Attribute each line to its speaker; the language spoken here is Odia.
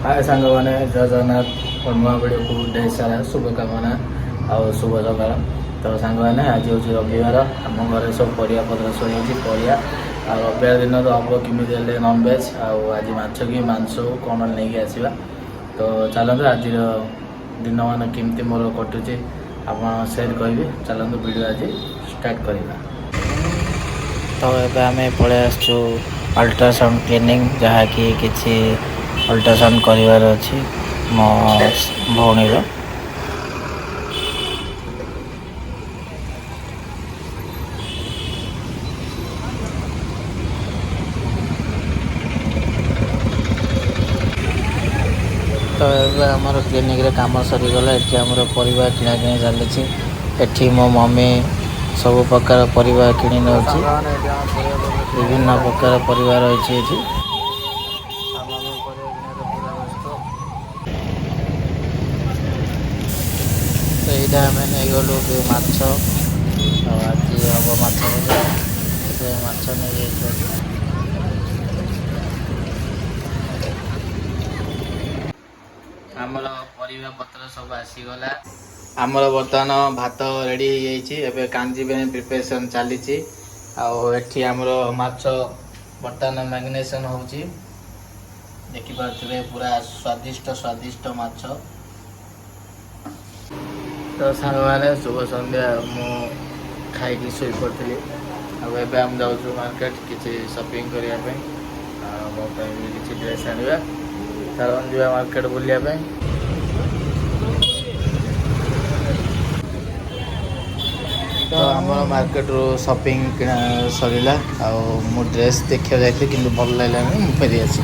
Speaker 1: ହାଏ ସାଙ୍ଗମାନେ, ଜୟ ଜଗନ୍ନାଥ। ମୋ ନୂଆ ଭିଡ଼ିଓକୁ ଢେର ସାରା ଶୁଭକାମନା ଆଉ ଶୁଭ ସକାଳ। ତ ସାଙ୍ଗମାନେ, ଆଜି ହେଉଛି ରବିବାର। ଆମ ଘରେ ସବୁ ପରିବା ପତ୍ର ସରିଯାଇଛି ପରିବା। ଆଉ ରବିବାର ଦିନ ତ ହେବ କେମିତି ହେଲେ ନନଭେଜ୍। ଆଉ ଆଜି ମାଛ କି ମାଂସ ହଉ କ'ଣ ନେଇକି ଆସିବା। ତ ଚାଲନ୍ତୁ, ଆଜିର ଦିନମାନ କେମିତି ମୋର କଟୁଛି ଆପଣ ସେୟାର କରିବେ। ଚାଲନ୍ତୁ, ଭିଡ଼ିଓ ଆଜି ଷ୍ଟାର୍ଟ କରିବା। ତ ଏବେ ଆମେ ପଳେଇ ଆସିଛୁ ଅଲ୍ଟ୍ରାସାଉଣ୍ଡ କ୍ଲିନିକ୍, ଯାହାକି କିଛି ଅଲ୍ଟ୍ରାସାଉଣ୍ଡ କରିବାର ଅଛି ମୋ ଭଉଣୀର। ତ ଏବେ ଆମର କ୍ଲିନିକ୍ରେ କାମ ସରିଗଲା। ଏଠି ଆମର ପରିବା କିଣାକିଣି ଚାଲିଛି। ଏଠି ମୋ ମମି ସବୁ ପ୍ରକାର ପରିବା କିଣି ନେଉଛି।
Speaker 2: ସାଙ୍ଗମାନେ, ଏଠି ଆମ ପରିବା ପତ୍ର କିଣା
Speaker 1: ବିଭିନ୍ନ
Speaker 2: ହେଇଗଲା।
Speaker 1: ପ୍ରକାର ପରିବା ରହିଛି ଏଠି।
Speaker 2: ଆଉ ମମି ପରିବା କିଣିବାରେ ପୁରା ବ୍ୟସ୍ତ।
Speaker 1: ତ ଏଇଟା ଆମେ ନେଇଗଲୁ କି ମାଛ। ଆଉ ଆଜି ହବ ମାଛ ଭଜା, ସେଥିପାଇଁ ମାଛ ନେଇଯାଇଛୁ ଆଜି। ଆମର ପରିବା ପତ୍ର ସବୁ ଆସିଗଲା। ଆମର ବର୍ତ୍ତମାନ ଭାତ ରେଡ଼ି ହେଇଯାଇଛି। ଏବେ କାଞ୍ଜି ପାଇଁ ପ୍ରିପାରେସନ୍ ଚାଲିଛି। ଆଉ ଏଠି ଆମର ମାଛ ବର୍ତ୍ତମାନ ମ୍ୟାରିନେସନ୍ ହେଉଛି। ଦେଖିପାରୁଥିବେ, ପୁରା ସ୍ୱାଦିଷ୍ଟ ସ୍ୱାଦିଷ୍ଟ ମାଛ। ତ ସାଙ୍ଗମାନେ, ଶୁଭ ସନ୍ଧ୍ୟା। ମୁଁ ଖାଇକି ଶୋଇପଡ଼ିଥିଲି। ଆଉ ଏବେ ଆମେ ଯାଉଛୁ ମାର୍କେଟ କିଛି ସପିଂ କରିବା ପାଇଁ ଆଉ ମୋ ପାଇଁ ବି କିଛି ଡ୍ରେସ୍ ଆଣିବା। ଚାଲନ୍ତୁ ଯିବା ମାର୍କେଟ ବୁଲିବା ପାଇଁ। ତ ଆମର ମାର୍କେଟରୁ ସପିଂ କିଣା ସରିଲା। ଆଉ ମୁଁ ଡ୍ରେସ୍ ଦେଖିବାକୁ ଯାଇଥିଲି, କିନ୍ତୁ ଭଲ ଲାଗିଲାନି, ମୁଁ ଫେରି ଆସିଲି।